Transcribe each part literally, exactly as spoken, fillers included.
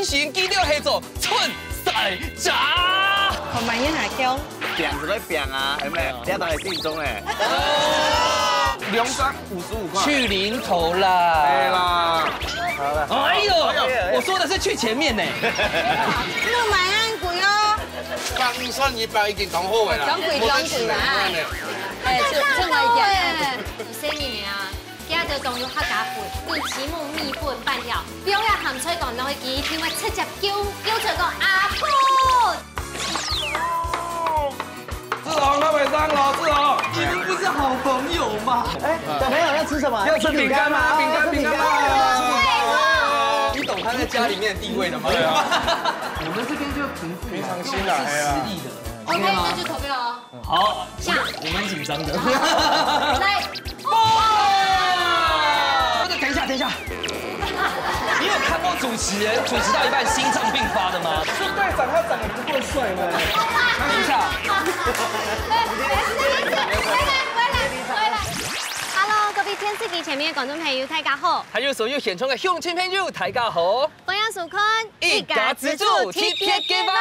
真記得係做春晒茶。同埋一下叫。餅子都餅啊，有沒有？這樣都很正宗哎。兩張五十五塊。去零頭啦。對啦。好了。哎呦，哎呦，我說的是去前面呢。木板恁貴哦。放算一百已經當好个啦。當貴，當貴啦。哎，這，這我一定要。有生意呢啊。 佢就當有客家粉，用雞母米粉粄條，放入鹹菜乾落去，佢一定會直接叫，叫出講阿婆。志宏，他們上樓，志宏。你們不是好朋友嗎？哎，小朋友要吃什麼？要吃餅乾嗎？餅乾，餅乾嗎？你懂他在家裡面的地位了嗎？對啊。我們這邊就憑自己啊，非常辛辣，用的是實力的。哎呀。OK，那就投票哦。 好，像我蠻緊張的。來，哇！等一下，等一下，你有看過主持人主持到一半心臟病發的嗎？是隊長，他長得不夠帥嗎？等一下，來，來，來，來，來，來。Hello，各位電視機前面的觀眾朋友，大家好。還有所有現場的鄉親朋友，大家好。歡迎收看 一家之煮特別計畫。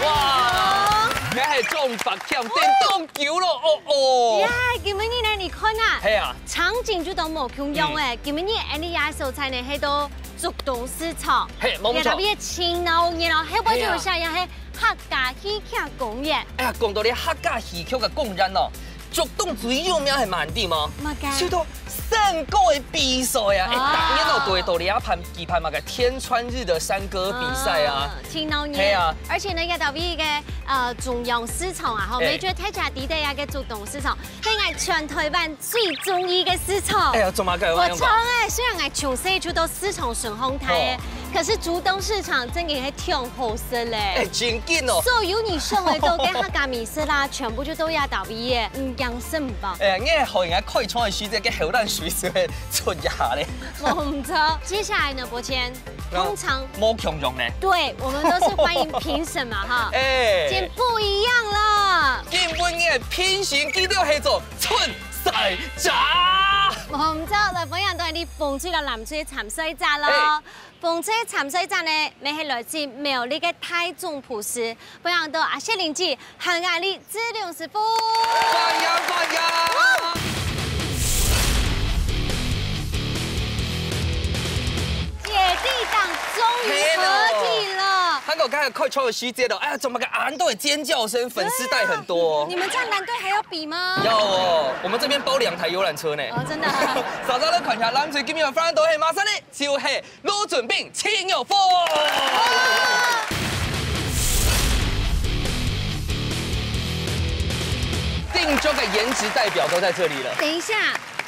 哇，這係種白甜等當久了，哦哦。呀，今晡日呢，你看啊，係啊。場景就都無共樣誒。嗯。今晡日𠊎俚个所在呢，係到竹東市場，係，無錯。也特別盡鬧熱哦，後背就有寫，呀，呀。也係客家戲曲公園。哎呀，講到這客家戲曲个公園哦， 竹東最有名係麼个地方？麼个？就到山歌个比賽啊！哎，啊。逐年哦，都會到這辦舉辦麼个天穿日的山歌比賽啊。嗯，盡鬧熱。係啊。而且呢，也特別个，呃，中央市場啊，吼，哎。每一個大家知得啊个竹東市場，係𠊎全台灣最中意个市場。哎呀，做麼个？無錯誒，雖然𠊎從細就到市場順風待誒，哦。 可是竹東市場真个係忒好食咧。哎，真緊哦。所有你想得到个客家美食啦，全部就到這位耶，毋驚食毋飽。哎呀，你好應該開創个時節，該口淡水水會出一下咧。無毋著。接下來呢，伯謙，啊，通常無共樣呢。對，我們都是歡迎評審嘛，哈。哎。今天不一樣了。今晡日个評審記得係做春晒茶。無毋著，來分享到你紅隊摎藍隊參賽者咯。哎。 紅隊參賽者呢，乜係來自苗栗个大眾普斯，歡迎到阿雪玲姐，還有𠊎俚志龍師傅。歡迎，歡迎！姐弟檔終於合體了。Hello。還有剛才開場个時節了，哎呀，怎麼个恁多个尖叫聲，粉絲帶很多哦。對啊，你們這樣藍隊還要比嗎？要哦，我們這邊包兩台遊覽車呢。哦，真的啊。早早來看一下，藍隊今日有發生到，嘿，馬上呢，就係 羅俊斌、陳玉鳳。定著个顏值代表都在這裡了。等一下，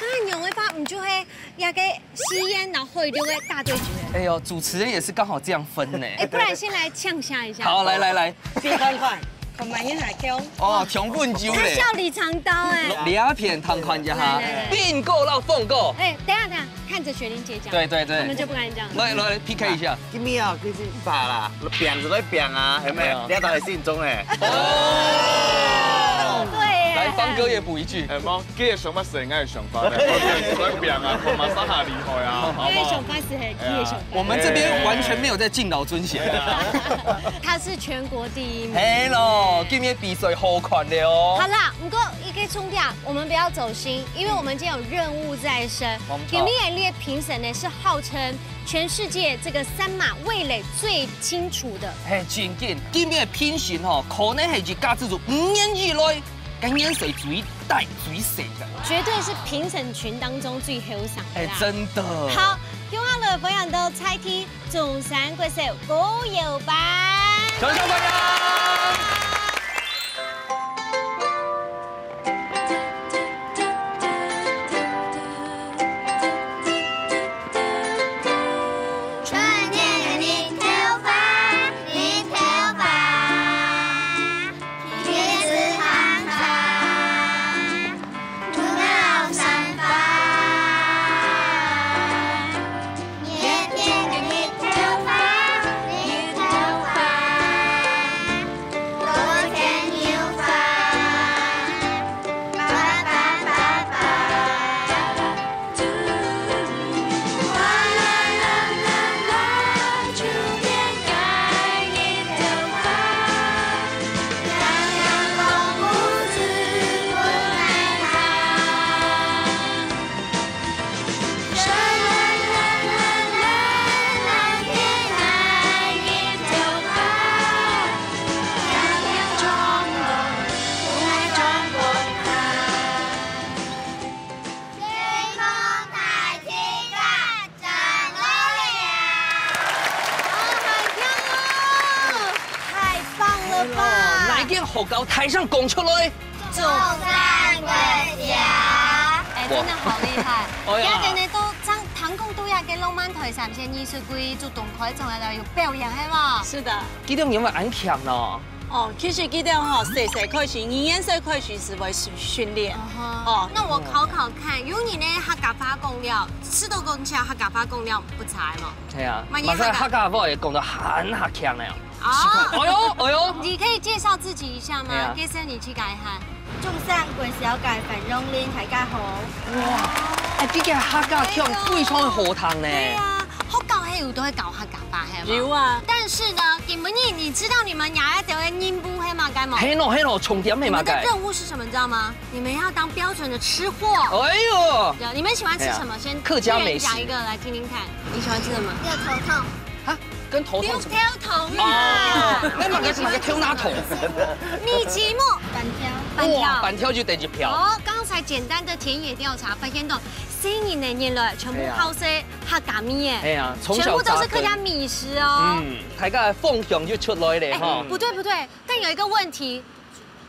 剛才兩位發毋就係那個吸煙然後喝酒个大對決？哎呦，主持人也是剛好這樣分呢。哎，不然先來嗆聲一下。好，來，來，來。先看看。 同埋一下叫。哦，強分酒咧。他笑裡藏刀哎。這片通看一下哈，來，來，來。斌哥摎鳳哥。哎，等一下，等一下，看著雪玲姐講。對，對，對。他們就不敢講。來，來，P K一下。今日啊，就是發啦，餅子都餅啊，有沒有？有。這都係正宗誒。哦。對耶。來，方哥也補一句。哎，無，佢个想法係𠊎个想法咧，我餅子都餅啊，看嘛，啥下厲害啊，好不好？𠊎个想法係，哎呀。佢个想法。我們這邊完全沒有在敬老尊賢。哎呀。 他是全國第一名。係咯，今日比賽好看个哦。好啦，毋過一個重點，我們不要走心，因為我們今天有任務在身。沒錯。今日个評審呢，是號稱全世界這個三馬味蕾最清楚的。嘿，真緊，今日个評審吼，可能係一家之煮五年以來，該年歲最大最細个。絕對是評審群當中最後生的啦。哎，真的。好，今下來分享到猜題， 中山國小歌謠班。掌聲歡迎！學校大聲講出來。中山國小。哎，真的好厲害！哎呀，今日呢，都聽講到這个浪漫台三線藝術季主動開場个有表演，係無？是的。佢兜因為恁強呢？哦，其實佢兜吼，細細開始，二年生開始就會訓訓練。哦，那我考考看，有人呢客家話講了，試著講起來客家話講了毋差無？係啊，嘛係客家話會講到很客強呢。 哦，哎喲，哎喲，你可以介紹自己一下嗎？哎呀，介紹你自家一下。中山國小个范榮林，大家好。哇，哎，這个客家腔非常个好聽呢。對啊，學校還有都會教客家話，係嗎？有啊。但是呢，你們，你，你知道你們這下个任務係麼个嗎？係喏，係喏，重點係麼个？你們的任務是什麼，你知道嗎？你們要當標準的吃貨。哎喲，有，你們喜歡吃什麼？哎呀，先客家美食。一人講一個來聽聽看，你喜歡吃什麼？有頭痛。啊？ 跟頭痛什麼？頭痛啊。哦，該麼个，麼个頭那痛？米篩目。粄條。粄條。哇，粄條就得一票。哦，剛才簡單的田野調查發現到，細人仔原來全部好食客家麵耶。哎呀，從小全部都是客家米食哦。嗯，大家个方向就出來了哈。哎，不對不對，但有一個問題，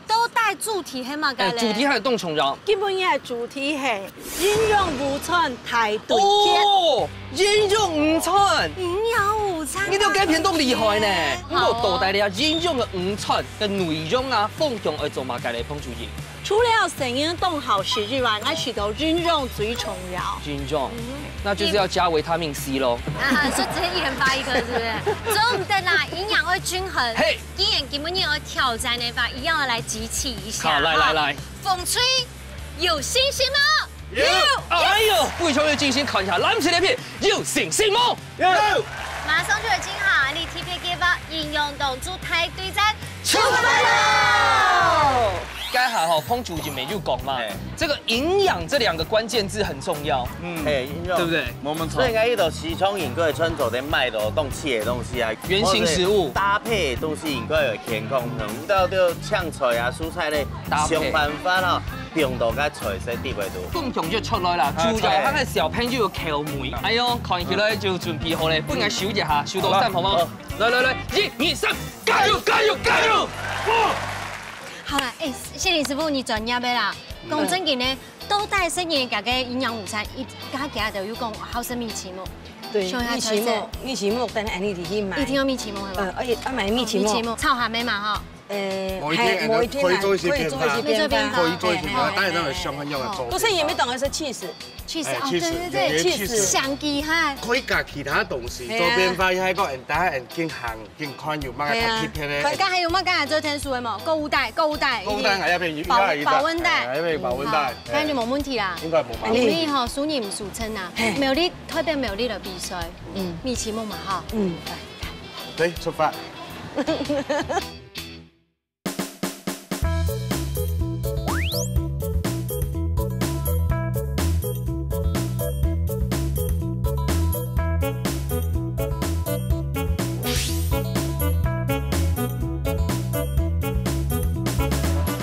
都帶主題係麼个咧？哎，主題還當重要。今晡日个主題係營養午餐大對決。哦，營養午餐。營養午餐啊。你兜該片當厲害呢。好哦。毋過到底這營養个午餐个內容啊，方向愛做麼个咧，彭主任？除了細人當好食以外，𠊎試著營養最重要。營養，嗯。那就是要加維他命C咯。啊，所以直接一人發一個，是不是？所以我們的啦，營養會均衡。嘿。 既然今晡日有挑戰个話，一樣要來集氣一下。好，來，哈。來，來。紅隊有信心嗎？有。哎喲，非常有信心，看一下藍色个片，有信心無？有。馬上就要進行，𠊎俚特別計畫營養當中大對戰，出發嘍！該下吼，彭主任也有講嘛，哎。這個營養這兩個關鍵字很重要。嗯。哎，營養。對不對？無錯。所以應該一到市場應該穿著个賣到當鮮个東西啊，原型食物。或者搭配个東西應該有健康，嗯，到這青菜啊、蔬菜類，搭配。想辦法吼，放到該菜色底背肚。共同就出來啦，哎，主要佢个小朋友口味。哎喲，看起來就準備好咧，分𠊎收一下，收到三好無？好。來來來，一、二、三，加油加油加油！好啦，哎，謝林師傅，你專業个啦，講正經个， 到底細人仔个營養午餐，一家家都有講好食米篩目。對，想一下米篩目，菜色。米篩目，等下你入去買。一定要米篩目，係吧？呃，而且要買米篩目。哦，米篩目，炒鹹个嘛，哈。呃，無一定，還，無一定啊，可以做一些變化。可以做一些變化。可以做一些變化，嘿，當然，當然，嘿，香港要有做。嘿。都是也沒懂得是cheese。Cheese，哎，哦，cheese，對，對，對。有些cheese。香雞哈。可以加其他東西，係啊。做變化，還有個很大很健康。 緊看有麼个特別个。係啊，看看還有麼个做天數个無？購物袋，購物袋，購物袋，一定。哎，要不然，保，要不然，保溫袋。哎，要不然保溫袋，好，哎。該就無問題啦。應該無問題。因為吼，輸贏毋輸陣啊，嘿。苗栗，代表苗栗來比賽，嗯。米篩目嘛，哈。嗯。來，來。對，出發。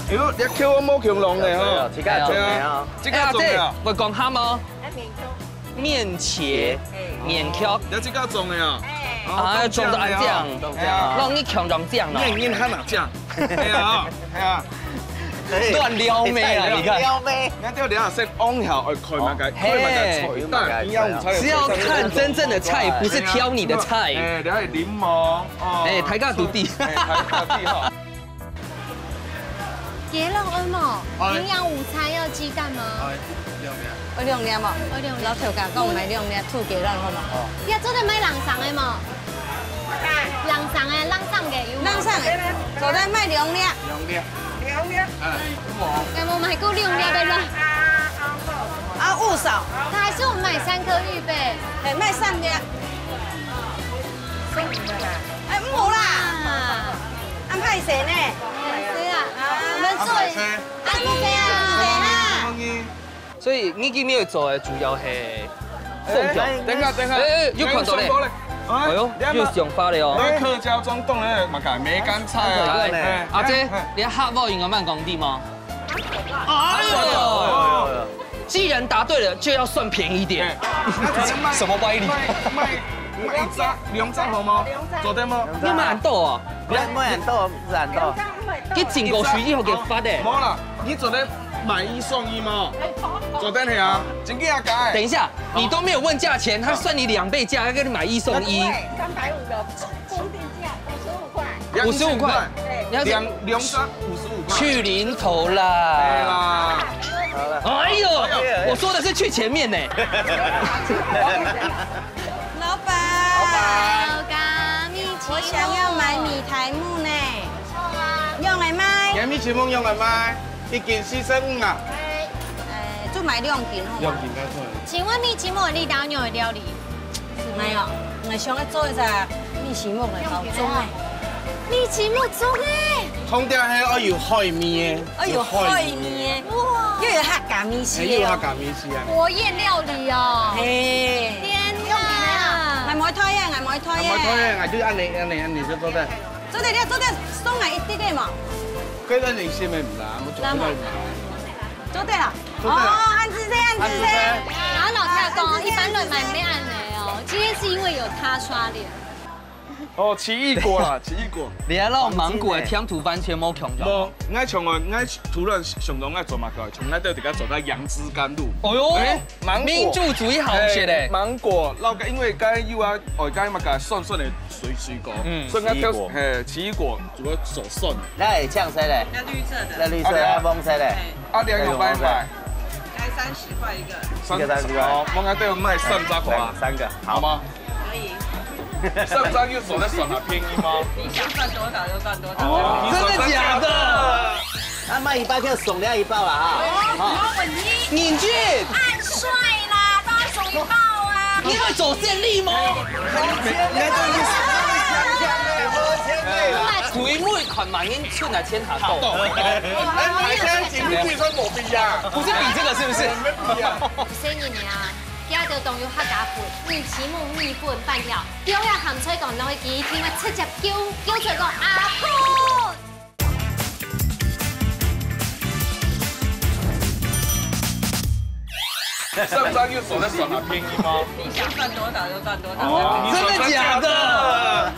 哎喲，這口味無共樣个吼。對啊，自家做个啊。對啊，自家做个啊。啊，這，會講鹹無？ 麵茄，麵條。你自家種个啊？啊，種到恁靚，哎呀，讓你強壯靚了。面硬還蠻靚。哎呀，哎呀。亂撩妹啊，你看。撩妹。人家這下先往後愛看那個，哦，看那個菜單，嘿。營養午餐的菜單。是要看真正的菜，不是挑你的菜。哎，了解檸檬，哦。哎，抬槓徒弟。哎，抬槓徒弟哈。 雞卵愛無？哎。營養午餐要雞蛋嗎？哎，兩粒。愛兩粒無？愛兩粒。老頭家講買兩粒，煮雞卵好無？哦。也做得買冷凍个無？冷凍个，冷凍个有無？冷凍个，做得買兩粒。兩粒。兩粒。哎，有無？有無買過兩粒个卵？啊，有少。他還是我們買三顆預備。哎，買三粒。 哎，毋好啦。啊。恁歹勢呢。歹勢啊。啊。我們做，啊，歹勢啊。所以你今日做个主要係鳳爪。哎，等下，等下。哎，哎，有看到咧。哎喲，有想法咧哦。來客家庄講个嘛，梅干菜啊。哎，哎，阿姐，哎。你客話應該蠻講得嗎？ 哎喲，既然答對了，就要算便宜點。哎，那可能賣，什麼歪理？賣，賣，賣一隻，兩隻好嗎？做得嗎？你買很多哦。買，買很多，買很多。佢整個水晶好佢發的。無啦，你做得買一送一嗎？做得係啊，真个啊，假个？等一下，你都沒有問價錢，他算你兩倍價，他給你買一送一。三百五的公定價，五十五塊。五十五塊，你要是兩，兩张五十五块。去零头啦。对啦。好了。哎呦，我说的是去前面呢。老板，老板，我想要买米苔目呢。仰仔賣？你米苔目仰仔賣？一斤四十五啊。呃，就买兩斤好嗎？兩斤較好。請問米苔目你當仰仔料理？ 無有，𠊎想愛做一隻米苔目來包粽仔。米苔目粽仔？通常係愛有海味个，愛有海味个，哇！又有客家味緒个，又有客家味緒啊！火焰料理哦！嘿，天哪！𠊎無討厭，𠊎無討厭。無討厭，𠊎就恁樣恁樣恁樣就做得。做得了，做得送𠊎一滴个嘛。佢恁樣先毋啦，我做毋到。做得啦。 哦，恁仔細，恁仔細。然後老弟講，一般人買毋會恁樣哦，今天是因為有他刷臉。哦，奇異果啦，奇異果。你還讓芒果的甜度完全無共樣。無，𠊎從來，𠊎突然想到𠊎做麼个，從來都有在做到楊枝甘露。哦喲，欸，芒果。民族主義好學嘞。欸，芒果，然後因為該有啊，哦，該麼个酸酸的水，水果，嗯。所以𠊎挑，奇異果。嘿，奇異果主要做酸的。那也像誰嘞？那綠色的。那綠色的，啊，對啊。那紅色嘞？嘿。 啊，兩个有賣賣。才三十塊一個。一個三十塊。哦，我看都有賣三隻款啊。三個，好。好嗎？可以。三隻又做得算啊，便宜嗎？你想賺多少就賺多少。哦，真的假的？啊，賣一百塊送你一包啦哈。哦，好。沒問題。認真。恁帥啦，當然送一包啊。你會做生理嗎？合錢的啦，合錢的啦。每每款嘛，恁出來錢下多。 哎，大家節目預算無必要。不是比這個是不是？沒必要。細人仔啊，佢兜當有客家粉，米苔目米粉粄條，叫佢鹹菜講，攏會記得，直接叫，叫出來講阿婆。 上張又手在耍拿便宜嗎？你想賺多少就賺多少。哦，真的假的？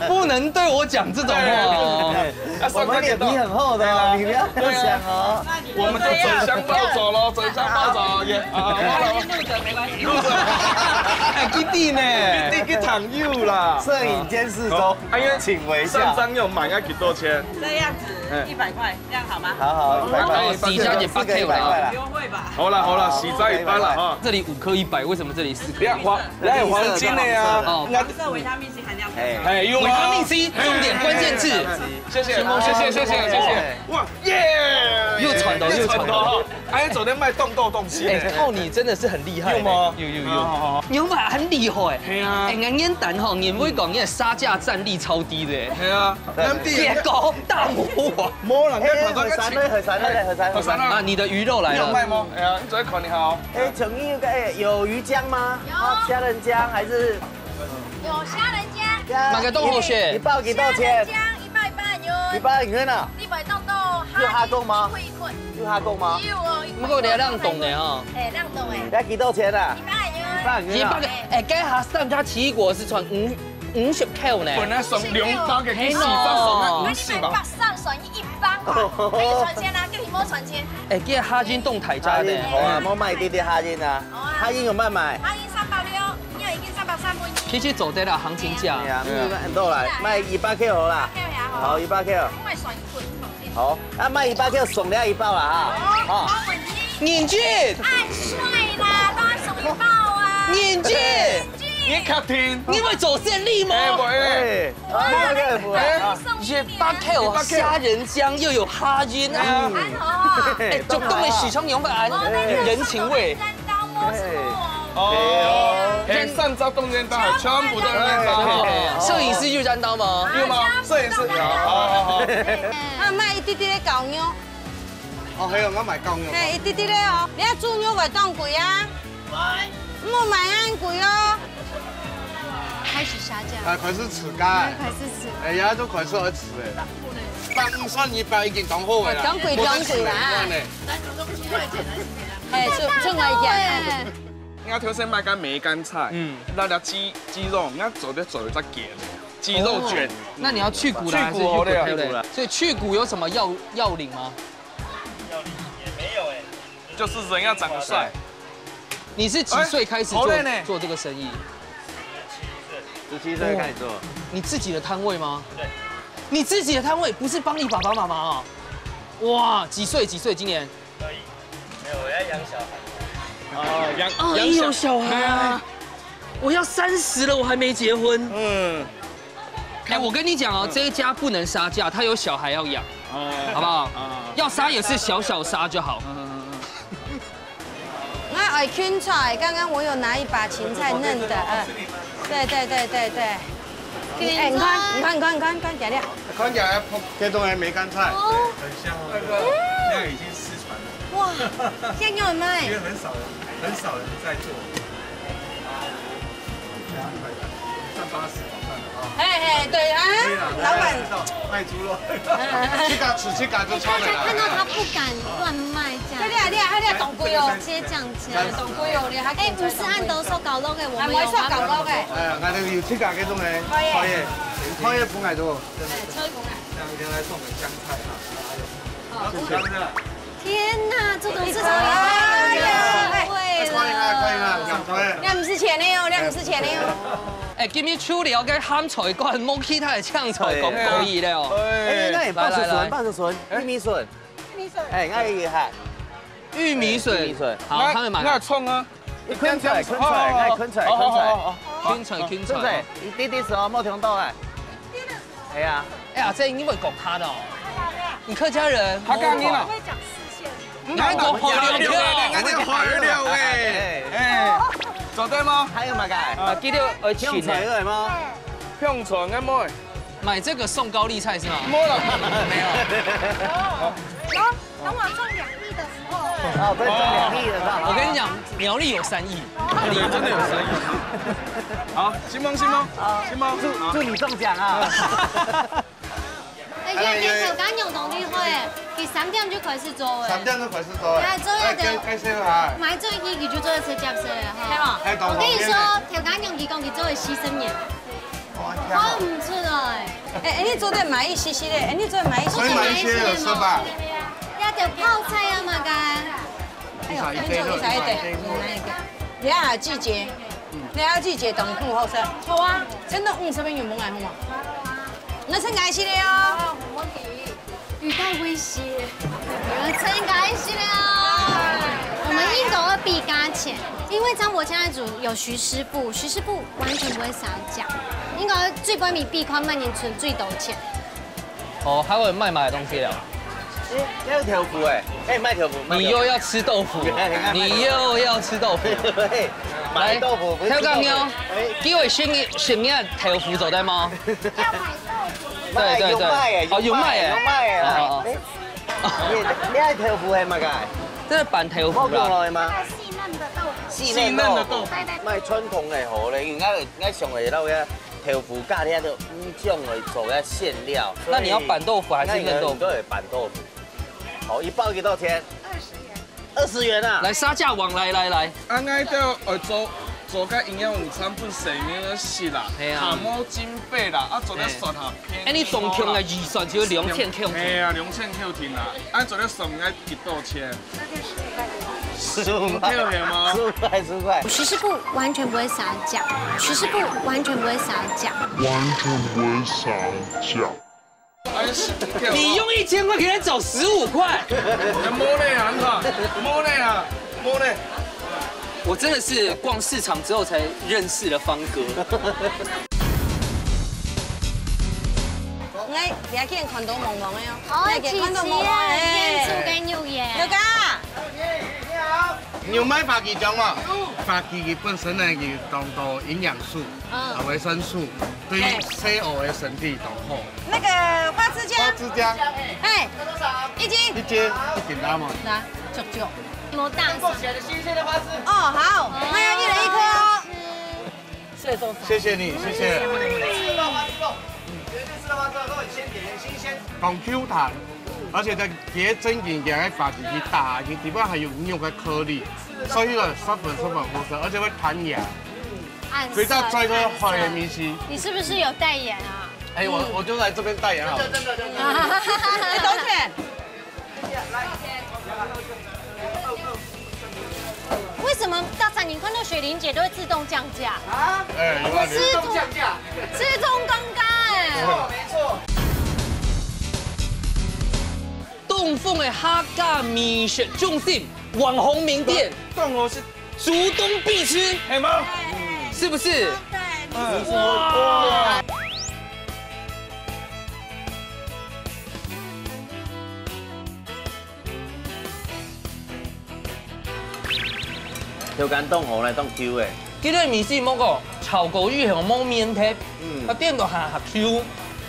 不能對我講這種話哦。對，對，對。啊，上張給到。我們眼皮很厚的哦，你不要這樣想哦。對啊。我們就爭相報仇咯，爭相報仇，也，啊，好了。沒關係，錄著沒關係。錄著。哎，弟弟呢？弟弟去躺右啦。攝影監視中，哦，哎呀，請微笑。上張要買要幾多錢？這樣子，哎。一百塊，這樣好嗎？好，好，一百塊。哦，底下也八K啦。四個一百塊啦。優惠吧。 好啦，好啦，哦，洗在一半了哈。這裡五顆一百，為什麼這裡四顆？你看黃，你看黃金的呀。哦。黃色維他命C含量比較高。哎，有嗎？維他命C，重點關鍵字。哎，謝謝，謝謝，謝謝，謝謝。哇，耶！又賺到，又賺到。哎，昨天賣凍豆東西。哎，靠你真的是很厲害。有嗎？有，有，有。好，好，好。你有沒有很厲害？嘿啊。哎，𠊎眼單吼，你會講你的殺價戰力超低的。嘿啊。 結果大魔王。無啦，哎，你看到該，海產呢？海產呢？海產，海產啊。啊，你的魚肉來了。你有賣嗎？哎呀，你做得看一下哦。哎，請問有個，哎，有魚漿嗎？有。啊，蝦仁漿還是？有蝦仁漿。呀，麼个當好食？一，一包幾多錢？蝦仁漿一包一百元。一包一百元啊？你買到到有蝦仁嗎？一捆一捆。有蝦仁嗎？有哦，一捆。不過你要讓懂的哈。哎，讓懂哎。要幾多錢啊？一百元。一百元啊？一百个，哎，該下三家奇異果是賺五 五十塊呢。本來送兩包个，佢四包送啊五十吧。啊，你買一百三，算一包吧，可以賺錢啊，叫你莫賺錢。哎，這蝦仁當大隻呢。好啊，莫買一點點蝦仁啊。好啊。蝦仁有賣賣？蝦仁三百六，你有一斤三百三分一。其實做得啦，行情價。對啊，嗯，很多啦，賣一百塊好啦。一百塊好。好，一百塊。我買算一捆，一捆。好，啊，賣一百塊送你一包啦哈。好，好。沒問題。認真。恁帥啦，當然送一包啊。認真。 你確定？你會做生理嗎？哎，不會。哎，哎，不會，不會。哎，一百塊有蝦仁漿，又有蝦仁啊。嗯。哎，做工的市場用不完，哎，人情味。哦，哎，上招动人刀，全部都是那招。攝影師有染到嗎？有嗎？攝影師，好，好，好。啊，賣一滴滴的狗肉。哦，還有，我買狗肉。嘿，一滴滴的哦，你愛豬肉會當貴啊。 莫買恁貴哦。開始殺價。哎，開始吃價。哎，開始吃。哎呀，都開始愛吃哎。百五算一百已經當好个啦。哦，當貴，當貴啦。哎，出，出外一件。人家頭先賣个梅乾菜，嗯。那條雞，雞肉，人家做得做一隻雞肉。雞肉捲。哦，那你要去骨的還是去骨頭的？去骨好了。所以去骨有什麼要-要領嗎？要領也沒有欸，就是人要長得帥。你是幾歲開始做-哎，好累呢。做這個生意？十七歲開始做。哦，你自己的攤位嗎？對。你自己的攤位，不是幫你爸爸媽媽哦？哇，幾歲？幾歲？今年？二一。沒有，我要養小孩。哦，養-哦，養小-你有小孩啊？哎。我要三十了，我還沒結婚。嗯。哎，我跟你講哦，嗯。這一家不能殺價，他有小孩要養，哦。好不好？哦。要殺也是小小殺就好。嗯，嗯，嗯，嗯。 𠊎愛芹菜，剛剛我有拿一把芹菜嫩的，嗯，對，對，對，對，對。哎，你看，你看，你看，你看，看起來。看起來這種的梅干菜。哦。很香哦。那個，現在已經失傳了。哇，現在有賣。因為很少人，很少人在做。 算八十好算了啊。嘿，嘿，對啊，可以啦，老闆。賣豬肉。嗯。自家，自家就你看他，看到他不敢亂賣價。對啊，對啊，對啊，當貴哦。直接降價。當貴哦，你還哎，毋係恁多燒烤肉个，我們有還無燒烤肉个。哎，𠊎兜有自家這種个，可以。可以，可以分𠊎兜。哎，可以分𠊎。這樣應該送給香菜哈。好，香菜。 天哪，這種事情也太有人情味了。哎呀，哎，歡迎啊，歡迎啊，歡迎。這毋使錢个哦，這毋使錢个哦。哎，今日除了該鹹菜乾，無其他个青菜乾可以了哦。哎，該有白脯筍，來，來，來。白脯筍，玉米筍。玉米筍。哎，該有一下。玉米筍。哎，玉米筍。好，𠊎，他們買了。𠊎，𠊎蔥啊。 你囥出來，囥出來，哦，哎，囥出來，哦，囥出來。哦，哦，哦，哦。囥出來，囥出來。囥出來，一滴滴水哦，莫囥到哎。哎呀。哎呀，這你會講客的哦。你客家人。客家人啊。我會講四縣。你還講海陸腔哦。哎，哎，哎，做得嗎？還有麼个？啊，記得愛請呢。香菜有無？香菜，𠊎無。買這個送高麗菜是嗎？無啦。沒有。有。 當我中兩億的時候。哦，在中兩億的時候。我跟你講，苗栗有三億。苗栗真的有三億。好，承蒙，承蒙，承蒙。祝，祝你中獎啊！而且這頭家娘當厲害，佢三點就開始做誒。三點就開始做誒。哎，做得。哎，介，介紹下。買做一，佢就做得直接食了哈。係無？哎，當方便。我跟你說，頭家娘佢講佢做了四十年。 看毋出來。哎，哎，你做得買一些些咧，哎，你做得買一些些。可以買一些了，是吧？要點泡菜啊嘛，該。哎呦，你做一下一點，你拿一個。你看季節，你看季節等很好吃。好啊。真的，嗯，這邊有沒有來好嗎？那是感謝你哦。 遇到威脅，真開心啊！我們應該會比價錢，因為張伯家族有徐師傅，徐師傅完全不會殺價，應該最不會比，比看麼人出最多錢。哦，還有賣麼个東西了？哎，還有豆腐哎，哎，賣豆腐，賣豆腐。你又要吃豆腐，你又要吃豆腐。對，買豆腐，不是吃豆腐。來，挑個苗，哎。給我選一，選一個豆腐做得嗎？ 對，對，對。賣，有賣耶，哦，有賣耶。有賣耶。哦，哦，哦。哎，你，你愛豆腐係麼个？這係粄豆腐啦。無講落去嗎？細嫩的豆腐。細嫩豆腐。細嫩的豆腐。賣傳統个好咧，應該，應該上會到个豆腐，加添个五種來做个餡料。那你要粄豆腐還是嫩豆腐？那應該都有粄豆腐。好，一包幾多錢？二十元。 二十元啊！來，殺價王，來，來，來。啊，𠊎兜愛做，做个營養午餐分細人仔食啦，係啊。較無經費啦，啊，做得算下便宜啦。哎，你總共个預算只有兩千塊。係啊，兩千塊定啦，啊，做得算𠊎幾多錢？十五塊。十五塊嗎？十五塊，十五塊。徐師傅完全不會殺價，徐師傅完全不會殺價。完全不會殺價。 你用一千塊可以找十五塊。無咧啊，你看，無咧啊，無咧。我真的是逛市場之後才認識了方哥。哎，你還見看到茫茫的哦，哦，你還見看到茫茫的，哎，天竺跟牛眼。有个啊。你有買花枝醬嗎？花枝佢本身呢，佢當多營養素，嗯。啊，維生素。 對細人仔个身體當好。那個花枝醬。花枝醬。哎，一斤。一斤，一斤拿嘛。拿，足足。無打算。哦，好，那要一人一顆哦。謝謝你，謝謝。當Q彈，而且在佢正經个花枝去打，佢底背還有肉个顆粒，所以呢，十分十分好食，而且會彈牙。 非常最好个味緒。你是不是有代言啊？哎，我我就来这边代言好了。真的真的真的。哎，多谢。为什么大家你看到雪玲姐都会自动降价？啊？哎，有啊，我是自动降价。自动降价哎。没错没错。东风的客家美食中心网红名店，东风是主动必吃，系吗？是不是？对，哇！豆干当好咧，當Q个。今日味緒無个，炒過以後無綿忒，嗯，佢變到還還Q。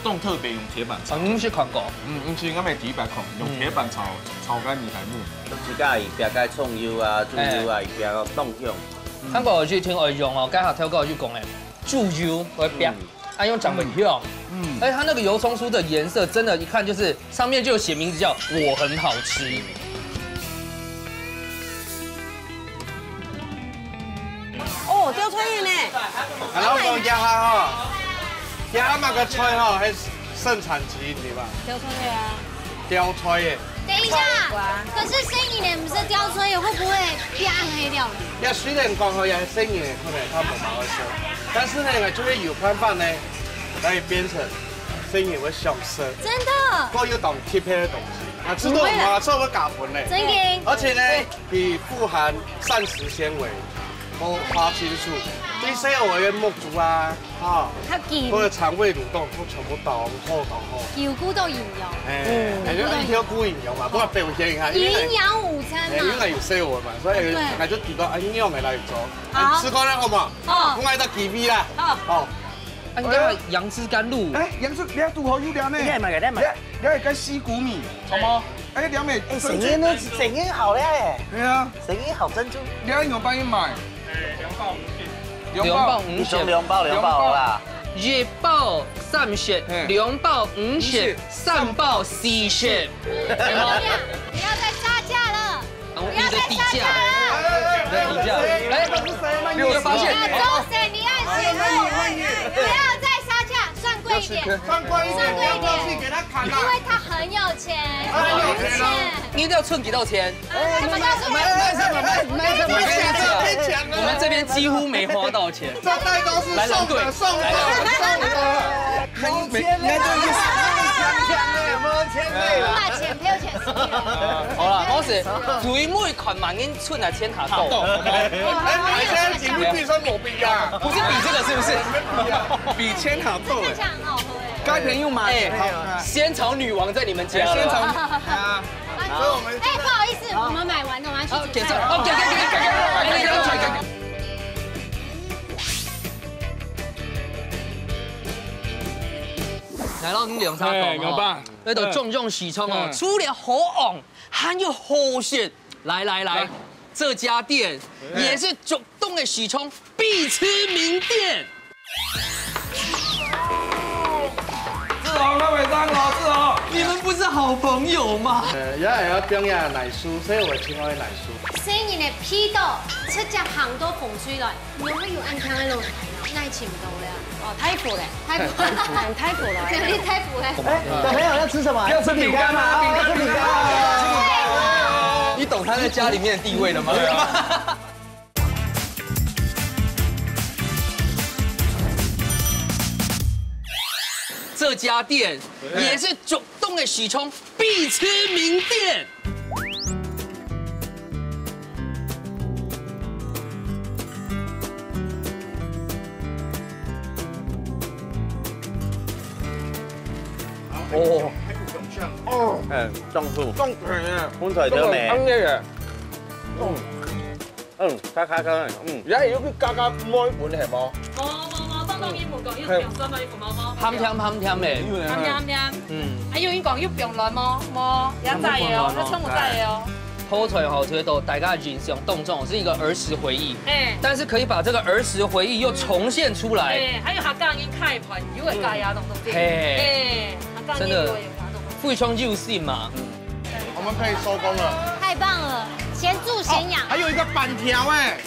當特別用鐵板炒。啊，你食看過？嗯，毋係，我未第一擺看，用鐵板炒，炒該米苔目。自家一邊个蔥油啊、豬油啊，一邊个當香。看過就聽我用哦，該下頭過就講誒，豬油會變，啊用長尾香，嗯，而且它那個油蔥酥的顏色，真的，一看就是上面就有寫名字叫我很好吃。哦，吊菜呢？啊，老公，這下吼，這下麼个菜吼，係盛產之一，對吧？吊菜啊。吊菜耶。等一下，可是生意呢，不是吊菜耶，會不會變暗黑料理？這雖然講吼，也係生意呢，可能佢無麼个食，但是呢，就係有辦法呢，可以變成生意會上升。真的。不過有當特別个東西，啊，知道嗎？不會啦。這會加分呢。真的。而且呢， 佢富含膳食纖維，無花青素，對細人仔个目珠啊，哈，較緊。或者腸胃蠕動，都全部當好當好。有顧到營養。哎，嗯，哎，就一條顧營養嘛，不過表現一下，因為，營養午餐嘛。哎，因為有細人嘛，所以，對，𠊎就提到，哎，營養个來做，好。哎，試看啦，好無？好。𠊎來到K V啦，好。好。啊，你看楊枝甘露，哎，楊枝，你看拄好有了呢。你看買个，你看買个。你看，你看西谷米，好無？ 哎，兩尾哎，生意呢，生意好了哎，對啊，生意好珍珠。兩百一買，兩包，兩包五十，兩包，兩包啦。一包三十，嘿，兩包五十，三包四十，對嗎？不要再杀价了，不要再杀价了。你的底价，哎，你有發現？你要再杀价，算贵一点，算贵一点，不要客气，给他 因为他很有钱，很有钱。你一定要存几多钱？哎，什么叫存？我们这边几乎没花到钱。这袋都是送的，来，来，对，送的，送的。很有钱嘞，没有钱嘞，没有钱嘞。把钱赔钱。好了，老师，最尾看嘛，恁存啊钱下够。哎，你现在节目预算毛病啊？不是比这个是不是？比钱好够。看起来很好喝哎。 该便宜买。哎，仙草女王在你们家了。哎，仙草女，啊，所以我们哎，不好意思，我们买完了，我们要去结账。OK，OK，OK，OK，OK，OK，OK。來到你兩三个哎，牛爸。那个種種喜蔥哦，嗯，除了好旺，還有好食。來來來，來，這家店也是種種个喜蔥 必吃名店。志宏，快回上樓，志宏。你们不是好朋友吗？呃，也也要表演奶酥，所以我请我的奶酥。生意呢，批到直接行到风水来，你有没有安康的咯？那请不到了。哦，太苦了，太苦，太苦了，太苦了。哎，小朋友要吃什么？要吃饼干吗？哦，要吃饼干。你懂他在家里面的地位了吗？這家店也是竹東个市場必吃名店。哦，哦，哎，當好，當甜啊，葷菜都味，當香个，嗯。 嗯，加加加，嗯。而家又去加加梅粉係無？無無無，當當日本講，又講酸梅粉無無。鹹甜鹹甜个。鹹甜鹹甜。嗯。還有人講又放卵無？無，也在个哦，佢全部在个哦。泡菜吼，覺得大家印象當中是一個兒時回憶，哎。但是可以把這個兒時回憶又重現出來。哎，還有客家人開飯，又會加呀，當當。嘿。哎，客家人又會加當當。非常有心嘛。 我們可以收工了。太棒了，先住先養。還有一個粄條哎，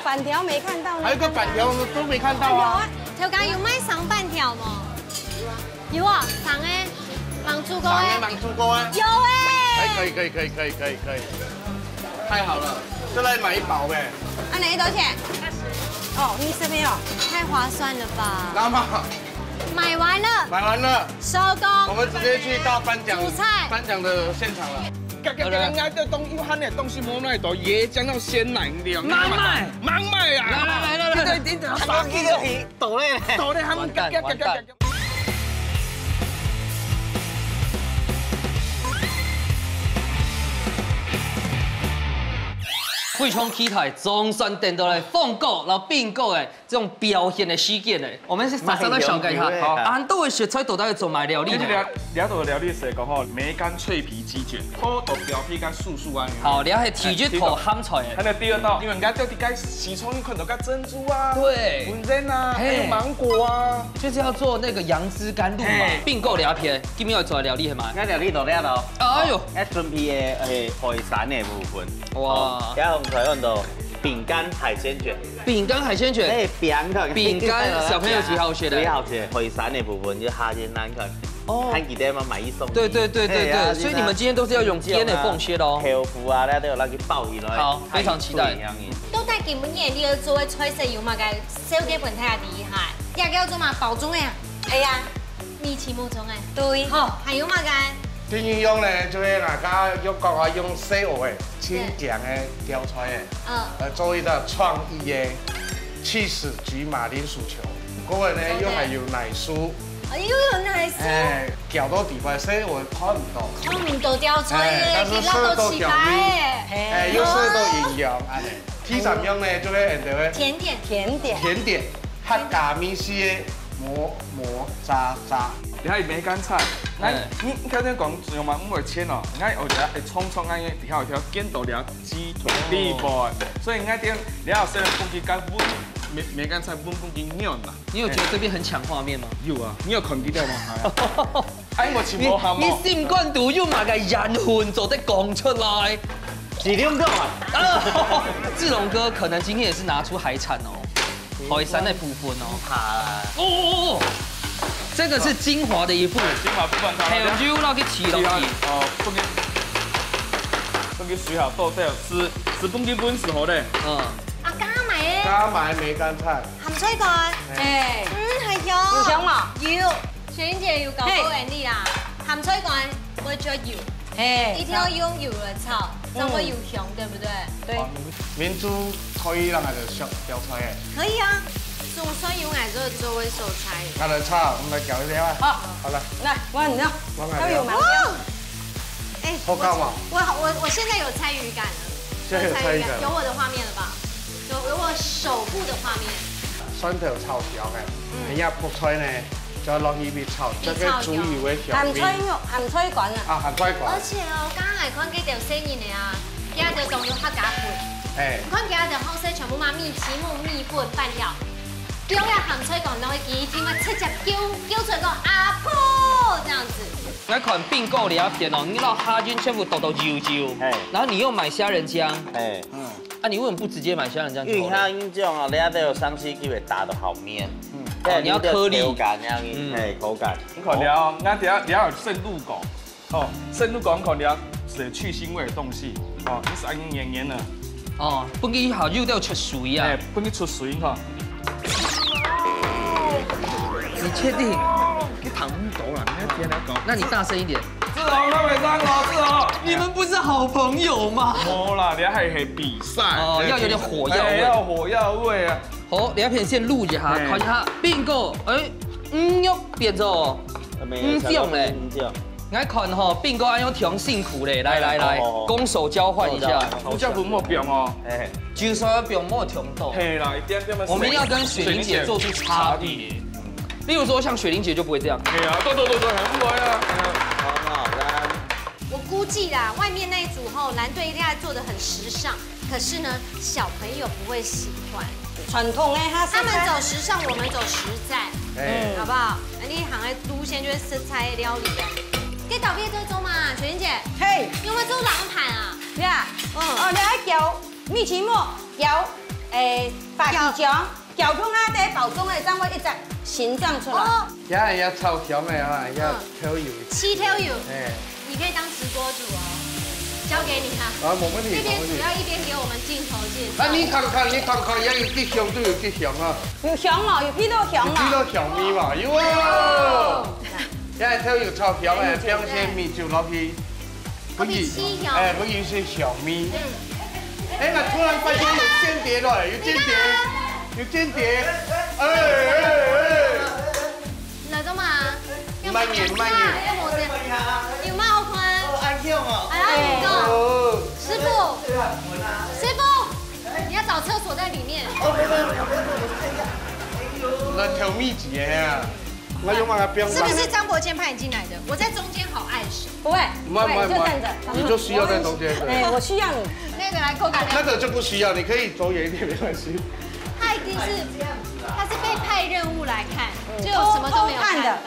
粄條沒看到呢。還有一個粄條我們都沒看到啊。有啊，頭家有賣生粄條嗎？有啊，上个芒果糕个。上个芒果糕啊。有哎。哎，可以可以可以可以可以可以，太好了，再来买一包呗。啊，哪一多钱？哦，你这边哦。太划算了吧？那么买完了，买完了，收工。我们直接去到颁奖，主菜。颁奖的现场了。刚刚刚刚的东，有含的东西，摸那一朵椰浆要鲜奶料。慢慢，慢慢啊！来来来来来，你等你等，他们一个皮抖嘞，抖嘞，他们完蛋完蛋。非常期待，总算等到了凤哥，然后冰哥哎，这种表现的时间呢，我们是马上来了解一下，蛮有趣的。好，恁多个食材到底要做么料理呢？其实了，了解料理是讲吼，梅干脆皮鸡卷，好，豆表皮跟素素啊。好，了解体质头鹹菜的。還有第二道，因為人家到底該西窗你看到該珍珠啊，對，文珍啊，嘿，還有芒果啊。就是要做那個楊枝甘露嘛，嘿，並購了解，今天要做的料理嘛。該料理到了咯。哎呦，該準備的，誒，海產的部分。哇，哦，這紅菜很多。 餅乾海鮮卷。餅乾海鮮卷。哎，餅乾。餅乾小朋友最好吃的。最好吃，海產的部分就下去那看。哦。看幾天嘛，買一送一。對對對對對，哎呀，所以你們今天都是要用煎的凤蟹咯。豆腐啊，那都有那個包起來。好，非常期待。到底今晡日你要做个菜色有麼个小个分大家厲害？這个叫做麼？包粽个啊？哎呀， 米奇木中哎。對。好，還有麼个？第二樣呢，就係大家又講啊，用細蚵个，清蒸个、吊菜个，嗯，來做一個創意个起司焗馬鈴薯球。過後呢，又還有奶酥。哎，又有奶酥。哎，攪到底塊，細蚵看毋到。看毋到吊菜哎，但是食到強烈，哎，又食到營養，恁呢。第三樣呢，就係恁个甜點。甜點。甜點。 客家美食个磨磨渣渣。你還有梅干菜，那你你頭先講用嘛，毋會切哦，你看我覺得會蔥蔥啊，因為底下有條尖頭條雞腿裡背，所以你看點，你要先放去跟溫梅梅干菜溫放去軟啦。你有覺得這邊很搶畫面嗎？有啊，你有看見到嗎？哎，我全部喊哦。你你心肝肚有麼个怨恨做得講出來？是兩個啊。啊，志龍哥可能今天也是拿出海產哦。 海產的部分哦。好啦。哦哦哦，這個是精華的一部分。精華部分，好，還有肉落去切落去。哦，放去，放去水好豆豆，是是放去燜就好咧。嗯。啊，加埋个。加埋梅干菜。鹹菜乾。哎。嗯，還有。有香嗎？有，雪玲姐有搞過恁呢啦。鹹菜乾，我覺得有。 嘿，一定要用油來炒，嗯，才會有香，對不對？對。哦，明珠可以讓佢哋上吊菜誒。可以啊，總算有愛做做會手菜。拿來炒，我們來攪一下啊。好，好了，來，我很熱，我很熱。要有嗎？哇，哎，好搞嗎？我我我我現在有參與感了，現在有參與感，有我的畫面了吧？有有我手部的畫面。蒜頭炒香誒，嗯，等下覆菜呢， 再落去一炒，這個豬油个香味。鹹菜肉，鹹菜乾啊。啊，鹹菜乾。而且哦，剛剛來看這條生意呢啊，佢兜當有客家味。哎。你看佢兜好勢全部嘛，米奇木、米粉、粄條，丟下鹹菜乾落去，佢聽嘛直接叫叫出來講阿婆這樣子。來看冰糕裡片哦，你拿蝦仁全部剁到幼幼，哎，然後你又買蝦仁醬，哎，嗯，啊，你為什麼不直接買蝦仁醬就好了？因為蝦仁醬哦，你還得有上去，佢會打到好綿。 嗯，哦，你要顆粒。口感恁樣，嗯，嘿，口感。你看了，那等下等下有生滷果，哦，生滷果你看了是去腥味的東西，哦，你是恁樣黏黏的。哦，分佢好又要出水啊。哎，分佢出水哈。你確定？你躺不倒了，你要天天搞。那你大聲一點。志豪，他沒上哦，志豪。你們不是好朋友嗎？沒啦，你還很比賽。哦，要有點火藥味。哎，要火藥味啊。 好，這片先滷一下，嘿，看一下，冰哥，哎，嗯，又變做，沒有，嗯，這樣嘞。嗯，這樣。來看吼，冰哥恁樣挺辛苦嘞，來來來，好好好，攻守交換一下。好好好，這樣不莫冰哦。哎，就說要冰莫挺多。嘿啦，一點點嘛。我們要跟雪玲姐做出差別。例如說，像雪玲姐就不會這樣。嘿啊，對對對對，很不會啊。很好，來。 我估計啦，外面那一組吼，藍隊一定要做得很時尚，可是呢，小朋友不會喜歡。傳統的哈，他們走時尚，我們走實在，哎，好不好？那你行的路線就是實在的料理啊。這道菜做做嘛，雪玲姐，嘿，有沒有做冷盤啊？對啊，嗯，哦，你愛攪米奇木，攪，誒，花枝醬。攪香啊，這包裝个，正會一隻形狀出來。哦，這也炒香个啊，也嗯，偷油。試偷油。哎。你可以當直播主哦，交給你啊。啊，無問題，這邊主要一邊給我們鏡頭介紹。無問題。啊，你看看，你看看，也有幾香都有幾香啊。有香哦，有鼻到香哦。有鼻到香味嘛，有啊。哦。這偷油炒香个，哎，放些米酒落去。 不宜，哎，不宜是小米。哎，我突然發現有間諜了，有間諜，有間諜。哎，哎，哎。來做麼？慢點，慢點。有麼好看？哎呀，你講。哦。師傅，師傅，你要找廁所在裡面。那偷米子的呀。 我用那个冰。是不是張伯坚派你进来的？我在中间好碍手。不会，不会，你就站着。你就需要在中间，对。哎，我需要你。那个来，扣感。那个就不需要，你可以走远一点，没关系。他一定是，他是被派任务来看，就什么都没有看到。偷偷看的。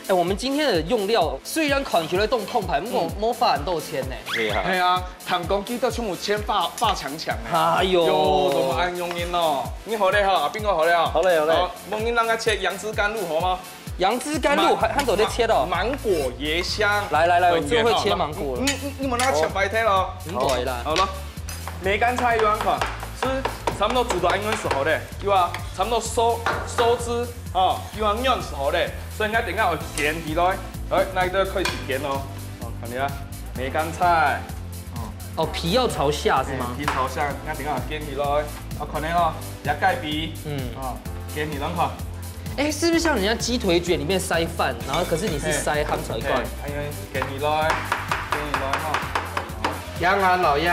哎，我们今天的用料虽然看起来都空白，不过没花很多钱呢。对啊。哎呀， 聽講佢兜全部錢花，花淨淨个。哎喲。喲，怎麼恁樣呢？你好了哈，阿斌哥好了。好了，好了。好，無人讓佢切楊枝甘露好嗎？楊枝甘露還，還做得切哦。芒果椰香。來來來，我最會切芒果了。你，你，你莫拿切白忒咯。很短啦。好了，梅干菜有人看，是差不多煮到恁樣時候咧，有啊，差不多收，收汁，哦，有人樣時候咧，所以人家等下愛捲起來，來，那一個開始捲哦。哦，看你啊，梅干菜。 哦，皮要朝下是嗎？哎，皮朝下，那等下捲起來，哦，可能哦，也蓋皮，嗯。哦，捲起來看。哎，是不是像人家雞腿卷裡面塞飯，然後可是你是塞鹹菜乾？哎，哎，捲起來，捲起來哈。楊安老爺，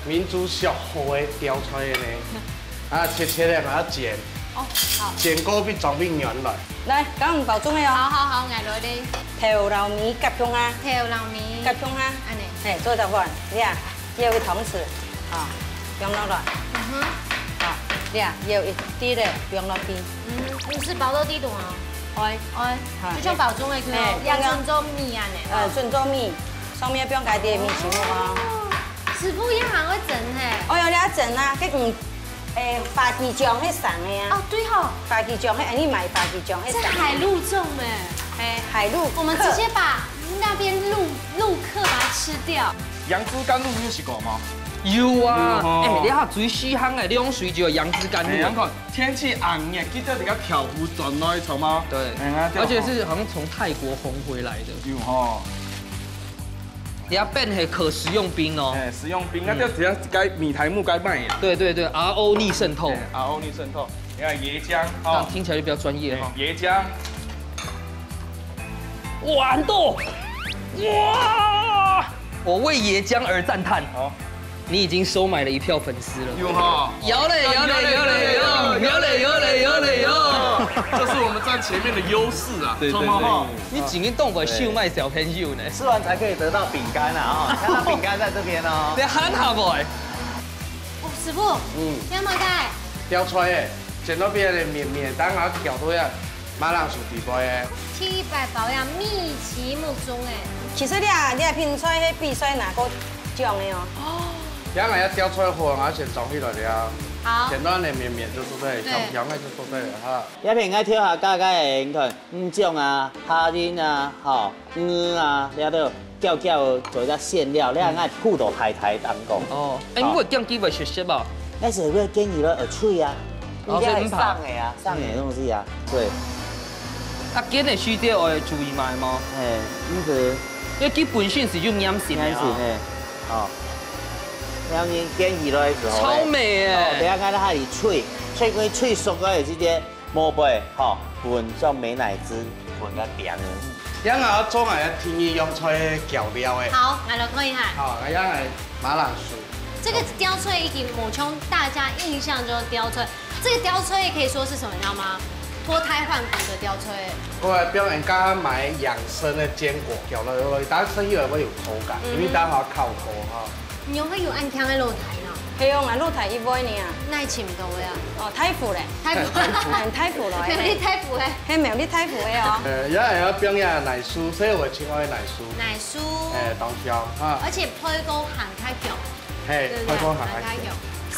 民族小火的吊菜呢，啊，切切的，把它剪，哦，好。剪過必長變圓來。來，剛剛包裝的哦。好好好，𠊎來咧。豆腐米夾香啊。豆腐米。夾香啊。恁呢。嘿，做得換，你啊。 也有一湯匙，啊，放落來。嗯哼。啊，這也有一滴个放落去。嗯，你是包到底肚啊？會。會，啊，就像包裝个，嘿，也準做米恁呢。呃，準做米，上面放該滴米球啊。哦，師傅也還會整嘿。哦喲，你愛整啊，這嗯，誒，花枝醬彼生个啊。哦，對吼。花枝醬，嘿，你買花枝醬彼生。這海陸粽哎。嘿，海陸。我們直接把那邊陸，陸客把它吃掉。 楊枝甘露你有食過嗎？有啊，有吼。哎，你看最時行个涼水就有楊枝甘露。哎，你看天氣恁熱，記得這個豆腐轉來，知道嗎？對，哎，那就好。而且是好像從泰國紅回來的。有吼。你要變成可食用冰哦。哎，食用冰，那就只要該米苔目該賣呀。對對對，R O逆滲透。哎，R O逆滲透。你看椰漿，哦。這樣聽起來就比較專業哈。哎，椰漿。 哇，很多！哇！我為椰漿而讚嘆。好。你已經收買了一票粉絲了。有哈。有嘞，有嘞，有嘞，有，有嘞，有嘞，有嘞，有。這是我們站前面的優勢啊，對，對，對。你今天動我秀賣小朋友呢。吃完才可以得到餅乾啊，哦，看到餅乾在這邊哦。你喊好不好？哦，師傅，嗯。你要麼个？吊菜誒，剪到邊个綿綿，等下挑到呀。 馬鈴薯底背个。第一擺包呀，米奇目中誒。其實你啊，你啊，品菜係比賽拿過獎个哦。哦。這樣啊，要吊出來火，然後先裝起來了。好。簡單的綿綿就做得，對。香香的就做得了哈。這片應該挑下加加个，你看，五種啊，蝦仁啊，吼，魚啊，了都 攪攪做一個餡料，你還愛鋪到海苔當中。哦，哎，哦。你會揀幾位食食啊？該係會建議了，呃，脆啊，哦，所以毋怕。應該係生个啊，生个東西啊，對。啊，揀个時節愛注意嘛，係無？嘿，毋係。因為佢本身係有黏性个啊。黏性，嘿，哦。然後你捲起來个時候咧，超美欸。哦，等下看到它有脆，脆跟脆熟个時節， 無背，吼，混上美乃滋，混个餅。這下做下第二樣菜个調料誒。好，來，來看一下。好，這下係馬鈴薯。這個吊菜已經無像大家印象中的吊菜，這個吊菜可以說是什麼，你知道嗎？脫胎換骨的吊菜。我來表演，剛剛買養生的堅果，攪了以後，大家吃起來會有口感，嗯哼。因為大家好烤鍋哈。 你有會有恁強个露台呢？係哦，𠊎露台一位呢。哪位尋到个啊？哦，大湖咧。大湖。嗯，大湖來个。苗栗大湖个。係苗栗大湖个哦。呃，也會曉表演奶酥，所以我親愛的奶酥。奶酥。哎，當香哈。而且配个鹹較強。嘿，對不對？配个鹹較強。鹹較強。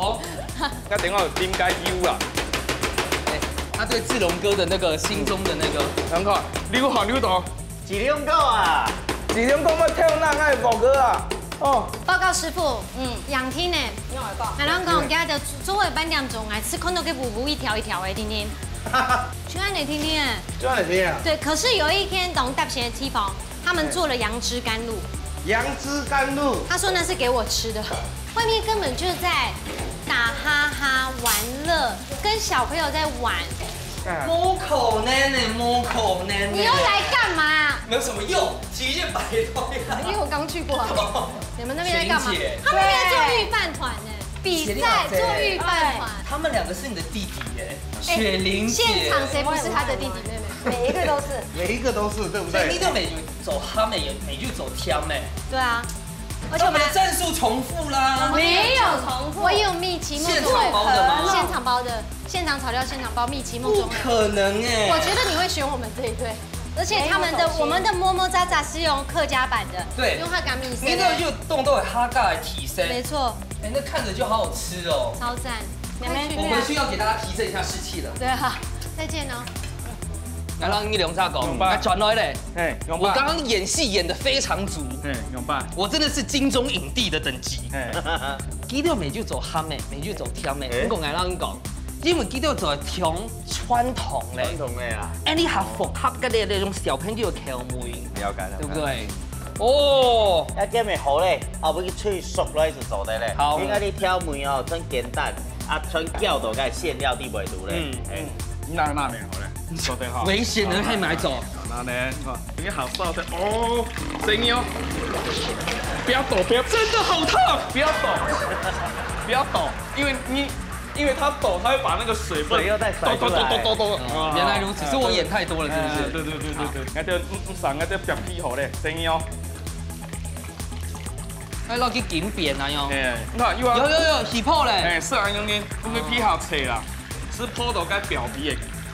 哦，那等下有點解憂啦。哎，他對志龍哥的那個心中的那個，你看，你有看有到？志龍哥啊，志龍哥要跳那愛寶哥啊，哦，報告師傅，嗯，仰天呢？仰會講？𠊎摎你講，今日做个半點鐘，𠊎係看到个烏烏一條一條个，天天。就恁樣，天天。就恁樣啊？對，可是有一天，當搭線个地方，他們做了楊枝甘露。楊枝甘露。他說那是給我吃的，外面根本就是在打哈哈玩樂，跟小朋友在玩。無可能的，無可能的。你又來幹嘛？沒有什麼用，極限擺動呀。因為我剛去過。你們那邊在幹嘛？雪玲姐他們那邊做御飯團呢，比賽做御飯團。他們兩個是你的弟弟耶，雪玲姐。現場誰不是他的弟弟妹妹？每一個都是。每一個都是，對不對？所以你都每就走哈美，每就走跳美，對啊，而且我們那我們的戰術重複啦。沒有重複，我有蜜奇木现场包的吗现场包的，现场炒料，现场包蜜奇木不中和。可能哎。我觉得你会选我们这一队，而且他们的没有手心我们的么么喳喳是用客家版的，对用客家米线你，那就动到哈嘎的提升，没错，哎，那看着就好好吃哦。超赞，妹妹快去我回去要给大家提振一下士气了。对啊，再见哦。來，讓你兩隻講，用吧來轉來咧。嘿，用我剛吧。剛演戲演得非常足，嘿，用吧。我真的是金鐘影帝的等級。嘿，佢兜味就做鹹个，味就做甜个。欸毋過𠊎摎你講，因為佢兜做係傳統咧傳，統个啊。哎，你還符合个咧那種小朋友个口味，了解了解。對不？對？哦，啊，這樣好咧，後尾去炊熟落去就做得咧。好因為你調味哦，真簡單，啊，全攪到該餡料底背肚咧。嗯嗯，你拿那面好咧，做得好。危險的，可以買走。那呢，你看，你好烧的哦，声音哦，不要抖，不要，真的好烫，不要抖，不要抖，因为你，因为他抖，他会把那个水分水又再甩出来抖抖抖抖抖抖。哦原來如此，是我演太多了，是不是？哎对对对对对，那就嗯嗯，上那就表皮好嘞，声音哦。哎，落去緊扁啊喲。哎，你看又要有有有，起泡嘞。哎，是啊，用你用你皮好切啦，是泡到該表皮的，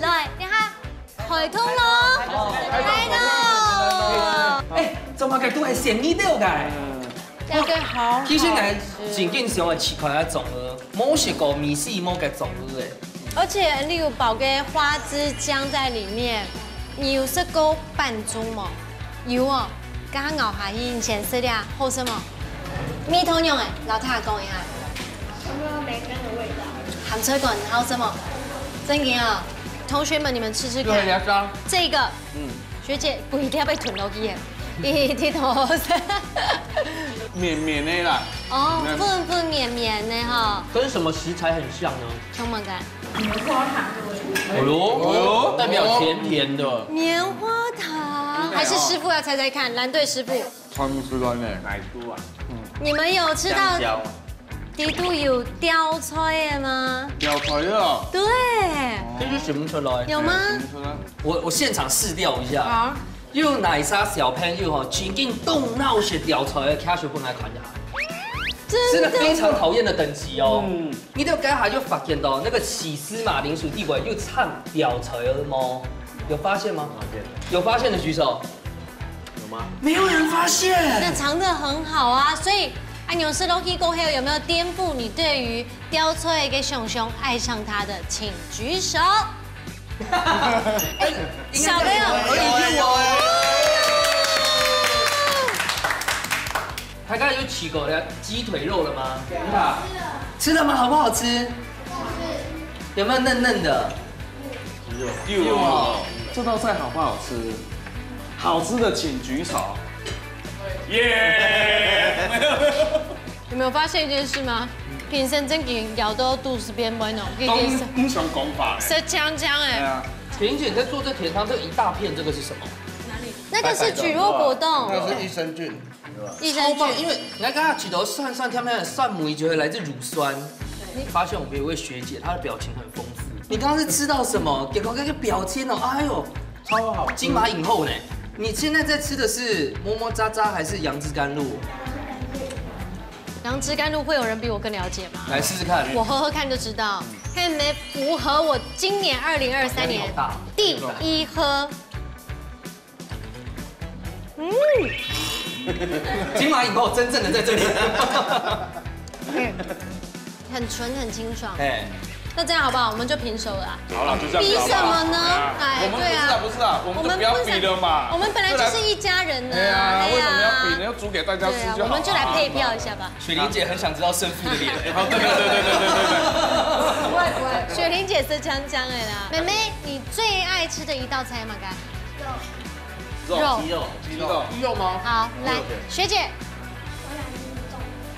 來，等下開動咯，開動。哎，做麼个都還選你兜个？這個好好吃。其實𠊎真經想愛試看下粽仔，無食過美食無个粽仔誒。而且你有包个花枝漿在裡面，你有食過粄粽無？有哦，剛剛咬下去，你先食了，好食無？味道仰仔？老太講一下。有沒有梅干的味道？鹹菜乾好食無？真的哦，同學們，你們吃吃看。對，牙刷。這個，嗯。學姐，不一定要被吞落去耶，一定都好食。綿綿的啦。哦，綿。粉粉綿綿的哈。跟什麼食材很像呢？充滿感。棉花糖的味道。哎呦，哎呦，代表甜甜的。棉花糖，還是師傅要猜猜看，藍隊師傅。 參食過呢。哪一個啊？你們有吃到香蕉。裡肚有吊菜的嗎？吊菜哦。對。這就選不出來。有嗎？選不出來。我，我現場試掉一下。好。有哪一儕小朋友吼，真經當惱食吊菜个，舉手分𠊎看一下。真的非常討厭的等級哦。嗯。你就剛才就發現到那個起司馬鈴薯地瓜又唱吊菜了嗎？有發現嗎？發現。有發現的舉手。 有嗎？沒有人發現。那藏得很好啊，所以恁樣食落去過後，有沒有顛覆你對於吊菜个想像，愛上它的，請舉手。哎，小朋友，有，有，有。大家有吃過雞腿肉了嗎？吃了嗎？好不好吃？有沒有嫩嫩的？有。有哦。這道菜好不好吃？好吃的請舉手。耶！有沒有發現一件事嗎？評審真經咬到肚屎變白哦，已經是，當，當想講法。舌僵僵哎。對啊。婷姐，你在做這甜湯，這一大片，這個是什麼？那個是蒟蒻果凍。那是益生菌。 益生菌。超棒，因為你看剛剛起頭酸酸甜甜的酸梅就會來自乳酸。你發現我們有位學姐，她的表情很豐富。你剛剛是吃到什麼？給我看看表情哦，哎呦，超好吃。金馬影后呢？你現在在吃的是么么喳喳還是楊枝甘露？楊枝甘露會有人比我更了解嗎？來試試看。我喝喝看就知道，看有沒有符合我今年二零二三年第一喝。 嗯。金馬影后真正的在這裡。嗯，很純，很清爽。哎。那這樣好不好？我們就平手了啊。好了，就這樣子好不好？比什麼呢？哎呀，哎，我們不是啊，對啊。不是啊，我們就不要比了嘛。我們不是，我們本來就是一家人呢。對啊，哎呀。為什麼要比呢？要煮給大家吃就好了。對啊，我們就來配票一下吧。 雪玲姐很想知道勝負的臉。哦，對，對，對。不會，不會。雪玲姐是鏘鏘的啦。妹妹，你最愛吃的一道菜嘛？該肉。肉。雞肉。雞肉。雞肉嗎？好，來，肉的。學姐。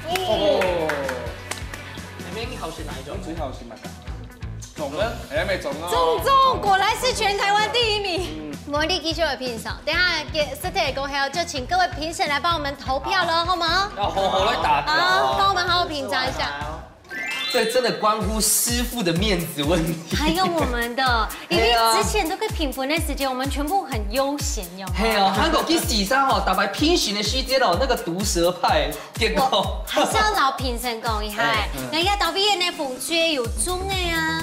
哦。妹妹，你好選哪一種？你最好選哪個？粽呢？哎，妹粽哦。粽粽，果然是全台灣第一名。嗯。無你繼續來評審，等下食忒過後，就請各位評審來幫我們投票了，好嗎？要好好來打票哦。好，幫我們好好品嘗一下。 這真的關乎師傅的面子問題。還有我們的，因為之前都可以評分的時間，我們全部很悠閒，有沒有？嘿哦，韓國去西山哦，打敗平行的時間哦，那個毒舌派，結果我還是要找評審講一下，哎，嗯。人家導演的紅隊有中的啊，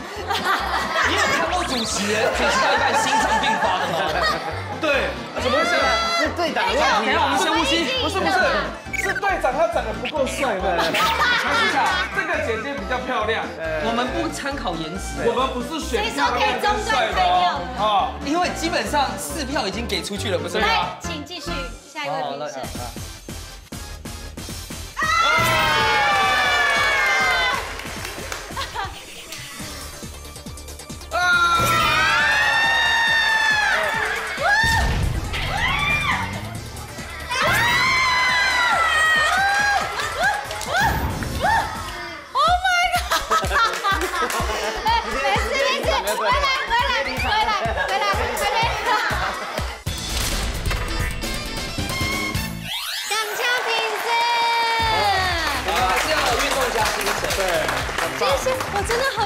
你有看过主持人主持到一半心脏病发的吗？对，怎么回事？是队长的问题吧？等一下，我们深呼吸。不是不是，是队长他长得不够帅嘛。等一下，这个姐姐比较漂亮。我们不参考颜值，我们不是选漂亮跟帅的哦。哦，因为基本上四票已经给出去了，不是吗？来，请继续下一位评审。Oh my god！没事没事，回来回来回来回来回来。感谢评审。我们还是要有运动家精神。对，很棒。其实我真的很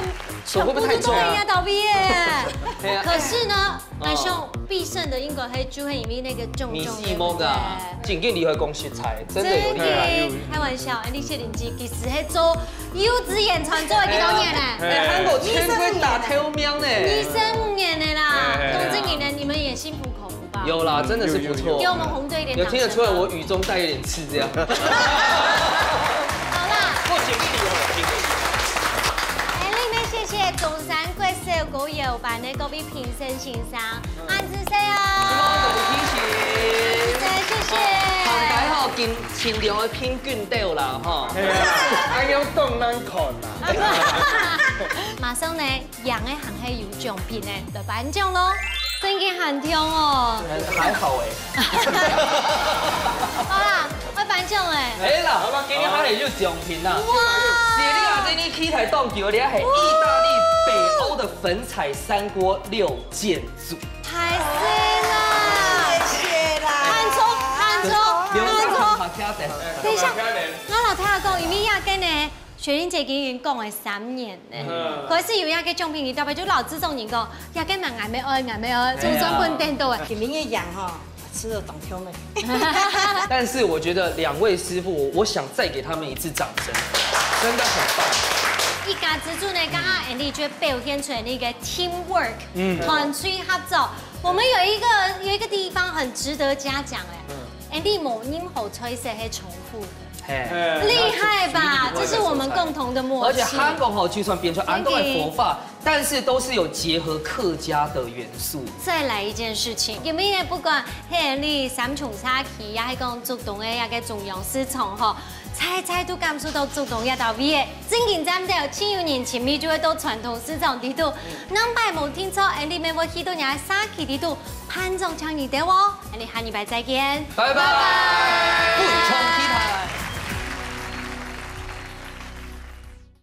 手会不会太重啊？全部都对呀，倒闭耶。对啊。可是呢，哦。蛮像必胜的英国黑猪，因为那个重重的，米西莫啊，对不对？真个厉害，讲实在，真的有厉害。真的，开玩笑，哎，你是林志，其实还做幼稚园传做了几多年呢？哎，韩国全国打头名呢。二十五年的啦，哎哎哎。董志明呢，你们也心服口服吧？有啦，真的是不错。有有有。给我们红队一点掌声吧。有听得出来我语中带一点刺这样。好啦。不，请给你，请给你。哎，另外谢谢中山国小歌謠班的各位评审先生，恁仔細哦。希望各位评审。恁仔細，谢谢。好，大家好，今，今朝的平均到啦，吼。哎呀，哎呦，当难看啦。马上呢， 贏个還係有獎品呢，來頒獎咯。真个很痛哦。還，還好欸。好啦，愛頒獎欸。哎啦，好吧，今天還係有獎品啦。哇！謝謝你啊，這你期待當久，你還係義大利北歐的粉彩砂鍋六件組。太棒了！謝謝啦。看錯，看錯，看錯。等一下，我老太太講，因為這个呢， 雪玲姐已經講了三年呢，嗯。可是有一个獎品，你特別就老子眾人講，這个嘛，𠊎乜愛，𠊎乜愛，就專門等到欸。今晡日个贏吼，食到當香欸。但是我觉得两位师傅，我想再给他们一次掌声，真的很棒。一家之煮呢，刚刚Andy就表现出来那个teamwork，嗯。团队合作。我们有一个，有一个地方很值得嘉奖欸，嗯。Andy 無任何菜色係重复的。 嘿。厉害吧？这是我们共同的默契。而且韩国吼，就算变成安东的佛法，但是都是有结合客家的元素。再来一件事情，有没有不管係你三重社區，也係講竹東个一个中央市場吼，在在都感受到竹東个到位个。正經站到，真有人情味，就會到傳統市場裡肚。兩擺無定著，你們會去到人家社區裡肚， 潘總請你等哦，那你下禮拜再見，拜拜。拜拜。不，重聽